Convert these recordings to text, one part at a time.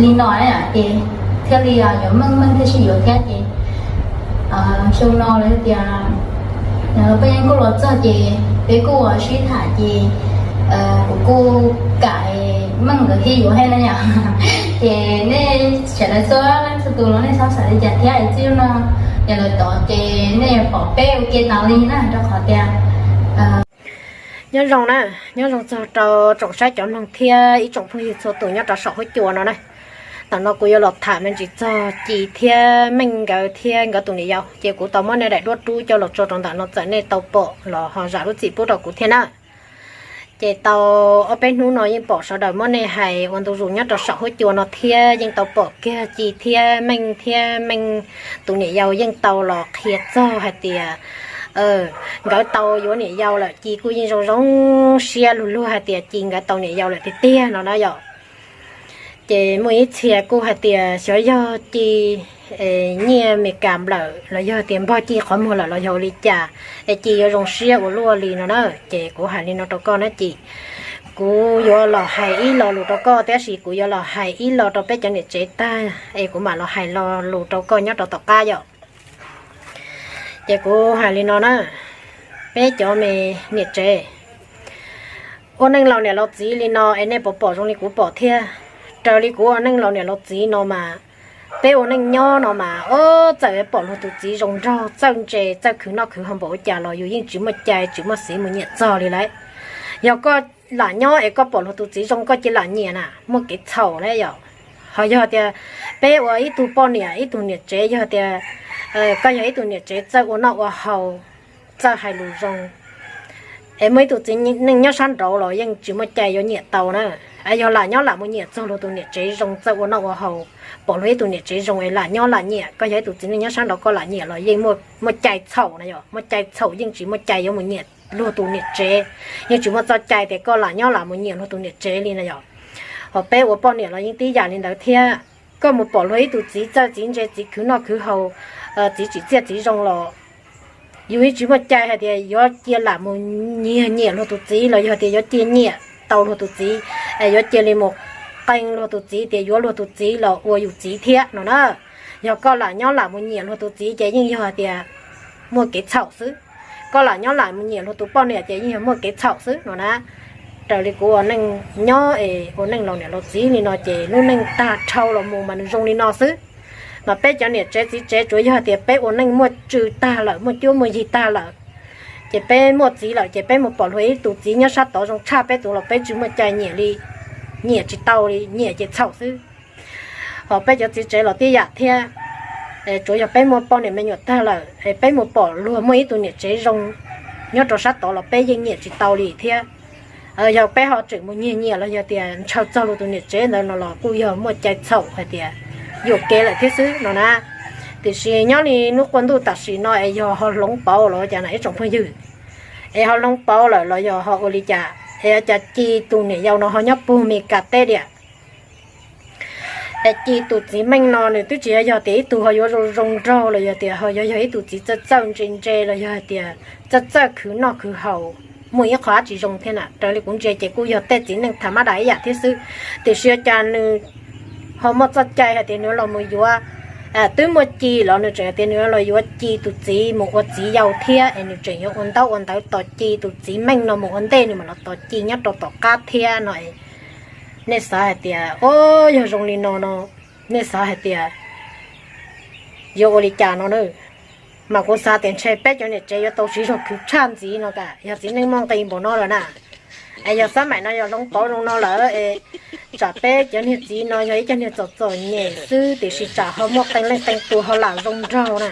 Li no ces thiaj li yuav meej meej thiaj sib yuav thiab ces xyoo no lawv tias peb yeej kuj los txog ces peb kuj ua sib tham ces kuv kuj kam meej nkawd thiaj yuav thiab na yom. Ces nej sawv daws txhua leej txhua tus los nej txhob xav li cas thiab, txij no yog lawv tod ces nej yuav pom peb ua ke tas li na, rau qhov tias nyob zoo na, nyob zoo txog rau tsoom saib cov mloog thiab ib tsoom phooj ywg txhua tus nyob rau saum huab cua no na. Tam no kuv yuav los tham me ntsis txog Ci thiab Meej nkawd thiab nkawd tus niam yau, ces kuv tau muab nej daim duab rub coj los tso rau ntawm no txawm nej tau pom los ho zam lub txim pub rau kuv thiab na. Ces tau ob peb hnub no yeej pom sawv daws muab nej hais ua ntu zus nyob rau saum huab cua no thiab yeej tau pom kiag Ci thiab Meej thiab Meej tus niam yau yeej tau los qhia txog hais tias nkawd tau yuav niam yau lawm. Ci kuj yeej zoo zoo siab luag luag hais tias Ci nkawd tau niam yau lawm tiag tiag no na yom. Ces muaj ib txhia kuj hais tias xyov yog Ci nyiaj Meskas nplawm los yog tias npog Ci qhov muag lawm los yog ua li cas es Ci yuav zoo siab ua luaj li no na. Ces kuv hais li no rau koj na Ci, kuv yuav los hais ib lo lus rau koj, tab sis kuv yuav los hais ib lo rau peb cov niam tsev tag es kuv mam los hais lo lus rau koj nyob rau tom qab yom. Ces kuv hais li no na, peb cov me niam tsev ua neej laus niam laus txiv li no es nej puas pom zoo li kuv pom thiab? Raws li kuv ua neej laus niam laus txiv no mas, peb ua neej nyob no mas, o, txawm pom luag tus txiv zoo nraug, txawj ntse, txawj khwv noj khwv haus npaum li cas los yus yeej tsis muaj cai tsis muaj xiv mus nyiam txog li lawm. Yog koj lam nyob es koj pom luag tus txiv zoo koj cia lam nyiam na, muaj kev txhaum na yom. Ho yog tias peb ua ib tug poj niam ib tug niam tsev, yog tias koj yog ib tug niam tsev txawj ua noj ua haus, txawj hais lus zoo, es muaj ib tug txiv neej nyob sab nraud los yeej tsis muaj cai yuav nyiam tau na. Yog lam nyob lam mus nyiam txog luag tus niam tsev zoo txawj ua noj ua haus, pom luag ib tug niam tsev zoo es lam nyob lam nyiam, koj yog ib tug txiv neej nyob sab nraud koj lam nyiam los yeej muaj cai txhaum na yom, muaj cai txhaum yeej tsis muaj cai yuav mus nyiam luag tus niam tsev, yeej tsis muaj txoj cai tias koj lam nyob lam mus nyiam luag tus niam tsev li na yom. Ho peb ua poj niam los yeej tib yam li ntawd thiab. Koj mus pom luag ib tug txiv txawj txiv ntse txiv khwv noj khwv haus, txiv tsim txiaj txiv zoo los yus yeej tsis muaj cai hais tias yuav cia lam mus nyiag nyiam luag tus txiv los yog tias yuav cia nyiam tau luag tus txiv, es yuav cia li mus qee luag tus txiv tias yuav luag tus txiv los ua yus txiv thiab no na. Yog koj lam nyob lam mus nyiam luag tus txiv ces yeej yog hais tias muaj kev txhaum xwb. Koj lam nyob lam mus nyiam luag tus poj niam ces yeej yog muaj kev txhaum xwb no na. Raws li kuv ua neej nyob es ua neej laus niam laus txiv li no ces lub neej tag dhau los mus mas nws zoo li no xwb. Mas peb cov niam tsev txiv tsev tsuas yog tias peb ua neej muaj tswv tag lawm, muaj cuab muaj yig tag lawm, ces peb muaj txiv lawm ces peb mus pom luag ib tug txiv nyob sab tod zoo tshaj peb tus los peb tsis muaj cai nyiam li, nyiam tsis tau li, nyiam ces txhaum xwb. Ho peb cov txiv tsev los tib yam thiab, tsuas yog peb muaj poj niam me nyuam tag lawm es peb mus pom luag muaj ib tug niam tsev zoo nyob rau sab tod los peb yeej nyiam tsis tau li thiab. Yog peb ho tseem mus nyiag nyiam los yog tias ntshaw txog luag tus niam tsev ntawd no los kuj yog muaj cai txhaum hais tias yuam kev lawm thiab xwb no na. Tiam sis nyob li hnub qub ntuj tam sim no es yog ho hloov pauv los cas na ib tsoom phooj ywg, es ho hloov pauv lawm los yog ho ua li cas es cas Ci tus niam yau no ho nyob puag Mes Kas teb tiag. Es Ci tus txiv Meej no nws twb tsis yog tias ib tug ho yuav zoo zoo nraug los yog tias ho yuav yog ib tug txiv txawj txawj ntse ntse los yog hais tias txawj txawj khwv noj khwv haus, muaj ib qho dab tsi zoo thiab na. Raws li kuv ntsia ces kuj yog tej txiv neej tham mab dam ib yam thiab xwb. Tiam sis cas nws ho muaj txoj cai hais tias nws los mus yuav, twb muaj Ci los nws tseem hais tias nws los yuav Ci tus txiv mus ua txiv yau thiab es nws tseem yuav ua ntaub ua ntawv tos Ci tus txiv Meej no mus ua ntej nws mam los tos Ci nyob rau tom qab thiab no. Nej xav hais tias, o, yog zoo li no no, nej xav hais tias yuav ua li cas no na? Mas kuv xav tias ntshe peb cov niam tsev yuav tau siv zog khwv tshaj ntxiv no, yog txiv neej muaj nqis npaum no lawm na, es yog xab maim no yog hloov pauv zoo no lawm es tsam peb cov niag txiv no yog ib cov niag txom txom nyem xwb tiam sis tsam ho muaj qee leej qee tus ho lam zoo nraug na,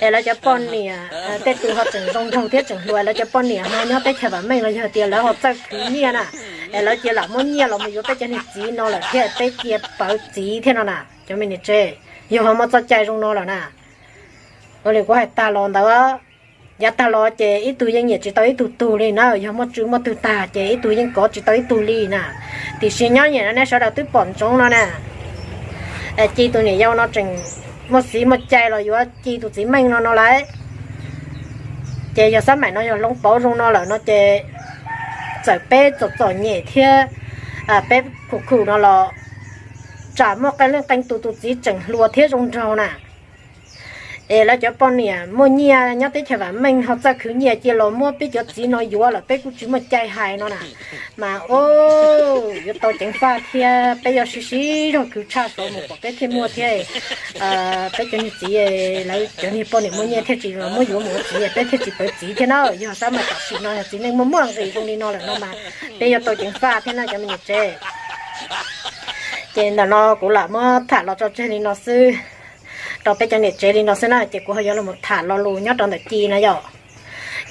es lawv cov poj niam tej tus ho tseem zoo nraug thiab tseem hluas, lawv cov poj niam ho nyob teb chaws vam meej los yog tias lawv ho txawj khwv nyiaj na, es lawv cia lam muab nyiaj los mus yuav peb cov niag txiv no lawm thiab peb cia pawv txiv thiab no na. Cov me niam tsev, yog ho muaj txoj cai zoo no lawm na, ua li kuv hais tag los ntawd, yav tag los ces ib tug yeej nyiam tsis tau ib tug tug li na, yog muaj tswv muaj tug tag ces ib tug yeej kov tsis tau ib tug li na. Tiam sis nyob nyiam no nej sawv daws twb pom ntsoov no na, Ci tus niam yau no tseem muaj xiv muaj cai los yuav Ci tus txiv Meej no no lawm. Ces yog xab maim no yog hloov pauv zoo no lawm no ces txawm peb txom txom nyem thiab peb khum khum no los tsam muaj qee leej qee tus tus txiv tseem hluas thiab zoo nraug na. Es lawv cov poj niam muaj nyiaj nyob teb chaws vam meej ho txawj khwv nyiaj cia los muab peb cov txiv no yuav lawm, peb kuj tsis muaj cai hais no na. Mas o, yuav tau ceev faj thiab, peb yuav sib sib zog khwv tshaj saud mus kom peb thiaj muaj thiab. Peb cov niag txiv, lawv cov niag poj niam muaj nyiaj thiaj tsis los muab yuav mus ua txiv, peb thiaj tsis pawv txiv thiab na. Yog sab mas tam sim no yog txiv neej muaj muaj nqis zoo li no lawm no mas peb yuav tau ceev faj thiab no cov me niam tsev. Ces ntawm no kuv lam muab tham los tso tseg li no xwb, rau peb cov niam tsev li no xwb na, ces kuv ho yuav los tham lo lus nyob rau ntawm Ci no yom.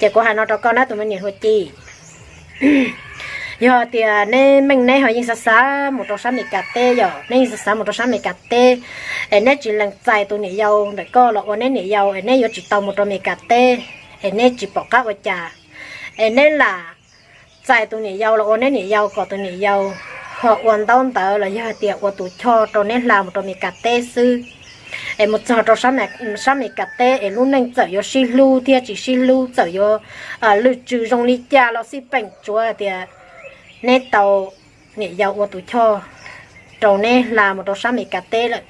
Ces kuv hais no rau koj na tus me niam hluas Ci, yog tias neb meej neb ho yeej xav xav mus rau sab Meskas teb yom, neb yeej xav xav mus rau sab Meskas teb, es neb tsis lees txais tus niam yau ntawm koj los ua neb niam yau, es neb yuav tsis tau mus rau Meskas teb, es neb tsis pom qab ua cas, es neb lam txais tus niam yau los ua neb niam yau kom tus niam yau ho ua ntaub ntawv los yog tias ua tus choj rau neb hla mus rau Meskas teb xwb. Es mus txog rau sab Meskas teb es lub neej txawm yuav sib hlub thiab tsis sib hlub, txawm yuav lwj tswv zoo li cas los xij peem, tsuav tias neb tau niam yau ua tus choj rau neb hla mus rau sab Meskas teb lawm,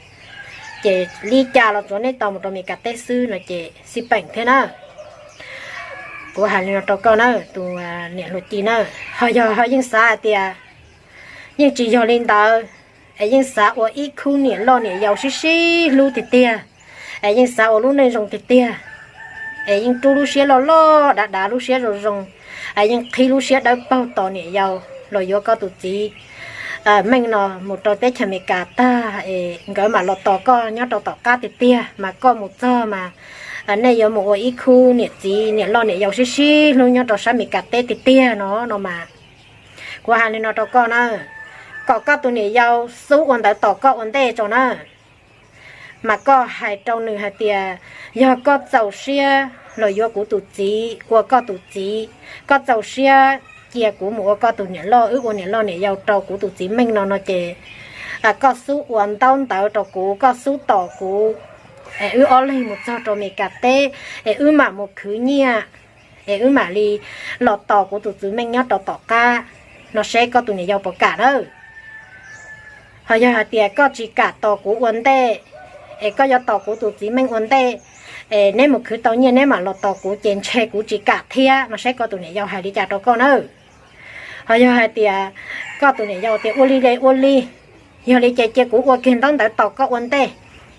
ces li cas los tsuav neb tau mus rau Meskas teb xwb no ces xij peem thiab na. Kuv hais li no rau koj na tus niam hluas Ci na, ho yog ho yeej xav hais tias yeej tsis yog li ntawd, es yeej xav ua ib khub niam loj niam yau sib sib hlub tiag tiag, es yeej xav ua lub neej zoo tiag tiag, es yeej rub lub siab loj loj dav dav lub siab zoo zoo, es yeej qhib lub siab dawb paug tos niam yau los yuav koj tus txiv meej no mus rau teb chaws Amelikas tag es nkawd mam los tos koj nyob rau tom qab tiag tiag, mas koj mus txog mas nej yuav mus ua ib khub niam txiv niam loj niam yau sib sib hlub nyob rau sab Amelikas teb tiag tiag no no mas. Kuv hais li no rau koj na, kom koj tus niam yau xub ua ntawv tos koj ua ntej tso na. Mas koj hais rau nws hais tias, yog koj txaus siab los yuav kuv tus txiv ua koj tus txiv, koj txaus siab cia kuv mus ua koj tus niam loj, wb ua niam loj niam yau rau kuv tus txiv meej no no ces koj xub ua ntaub ntawv rau kuv, koj xub tos kuv, es wb ob leeg mus txog rau Amelikas teb, es wb mam mus khwv nyiaj, es wb mam li los tos kuv tus txiv meej nyob rau tom qab no seb koj tus niam yau puas kam nawb. Ho yog hais tias koj tsis kam tos kuv ua ntej, es koj yuav tos kuv tus txiv meej ua ntej, es neb mus khwv tau nyiaj neb mam los tos kuv ces ntshe kuv tsis kam thiab no seb koj tus niam yau hais li cas rau koj nawb. Ho yog hais tias koj tus niam yau tias ua li ua li, yog li ces cia kuv ua kiag ntaub ntawv tos koj ua ntej,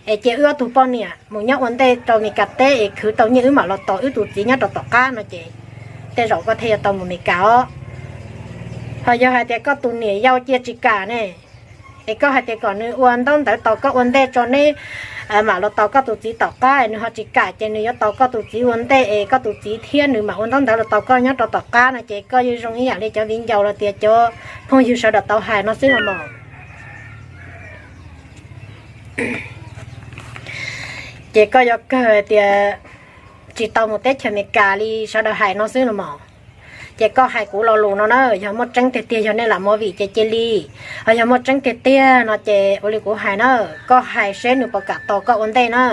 es cia wb ob tug poj niam mus nyob ua ntej rau Amelikas teb es khwv tau nyiaj wb mam los tos wb tus txiv nyob rau tom qab no ces tej zaum koj thiaj yuav tau mus Amelikas os. Ho yog hais tias koj tus niam yau cia tsis kam ne, es koj hais tias kom nws ua ntaub ntawv tos koj ua ntej tso neb mam los tos koj tus txiv tom qab, es nws ho tsis kam ces nws yuav tos koj tus txiv ua ntej es koj tus txiv thiab nws mam ua ntaub ntawv los tos koj nyob rau tom qab no ces koj yeej zoo ib yam li cov viv ncaus los tias cov phooj ywg sawv daws tau hais no xwb los mas. Ces koj yuav kawg tias tsis tau mus teb chaws Amelikas li sawv daws hais no xwb los mas. Ces koj hais kuv lo lus no na, yog muaj tseeb tiag tiag yog nej lam movie ces cia li, ho yog muaj tseeb tiag tiag no ces ua li kuv hais na, koj hais seb nws puas kam tos koj ua ntej na.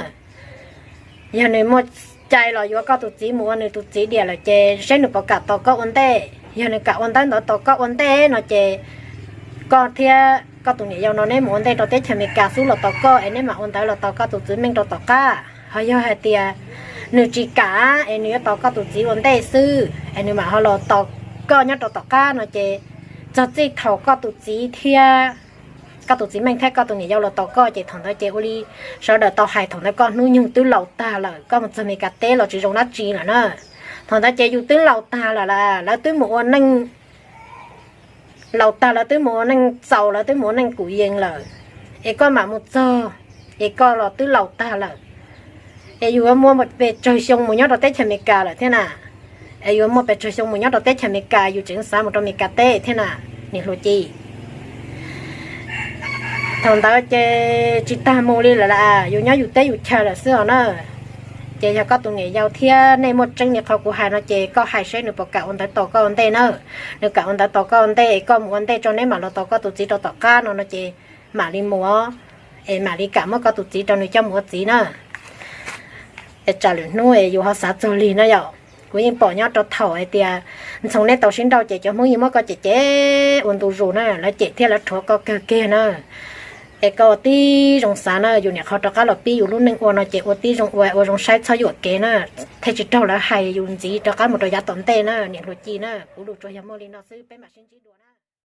Yog nws muaj cai los yuav koj tus txiv mus ua nws tus txiv diam lawm ces seb nws puas kam tos koj ua ntej. Yog nws kam ua ntaub ntawv tos koj ua ntej no ces koj thiab koj tus niam yau no neb mus ua ntej rau teb chaws Amelikas xwb los tos koj es neb mam ua ntawv los tos koj tus txiv meej rau tom qab. Ho yog hais tias nws tsis kam es nws yuav tos koj tus txiv ua ntej xwb es nws mam ho los tos koj nyob rau tom qab no ces txog txij thaum koj tus txiv thiab koj tus txiv meej thiab koj tus niam yau los tos koj ces thaum ntawd ces ua li sawv daws tau hais thaum ntawd koj hnub nyoog twb laus tag lawm, koj mus txog Amelikas teb los tsis zoo dab tsi lawm na. Thaum ntawd ces yus twb laus tag lawm, lawv twb mus ua neej, laus tag lawv twb mus ua neej txaus, lawv twb mus ua neej kuv yees lawm, es koj mam mus txog es koj los twb laus tag lawm. Es yus yuav muaj pes tsawg xyoo mus nyob rau teb chaws Amelikas lawm thiab na? Es yuav muaj pes tsawg xyoo mus nyob rau teb chaws Amelikas yus tseem xav mus rau Amelikas teb thiab na, niam hluas Ci? Thaum ntawd ces tsis tas mus li lawm las, yus nyob yus teb yus chaw lawm xwb os na. Ces yog koj tus niam yau thiab nej muaj tseeb li qhov kuv hais no ces koj hais seb nws puas kam ua ntawv tos koj ua ntej na. Nws kam ua ntawv tos koj ua ntej es koj mus ua ntej tso neb mam los tos koj tus txiv rau tom qab no no ces mam li mus os, es mam li kam muab koj tus txiv rau nws coj mus ua txiv na. Es tsam lwm hnub es yus ho xav txog li na yom. Kuv yeej pom nyob rau thaum hais tias Ntxhoo neb tau sib nrauj ces cov Hmoob yeej muab koj cem cem ua ntu zus na, lawv cem thiab lawv rhuav koj kawg kiag na. Es koj ua tib zoo xav na, yus niam qhov rov qab los pib yus lub neej ua no ces ua tib zoo ua, ua zoo saib txhob yuam kev na, thiaj tsis raug lawv hais yus ntxiv rov qab mus rau yav tom ntej na niam hluas Ci na. Kuv lus tsuas yog muaj li no xwb, peb mam sib ntsib dua na.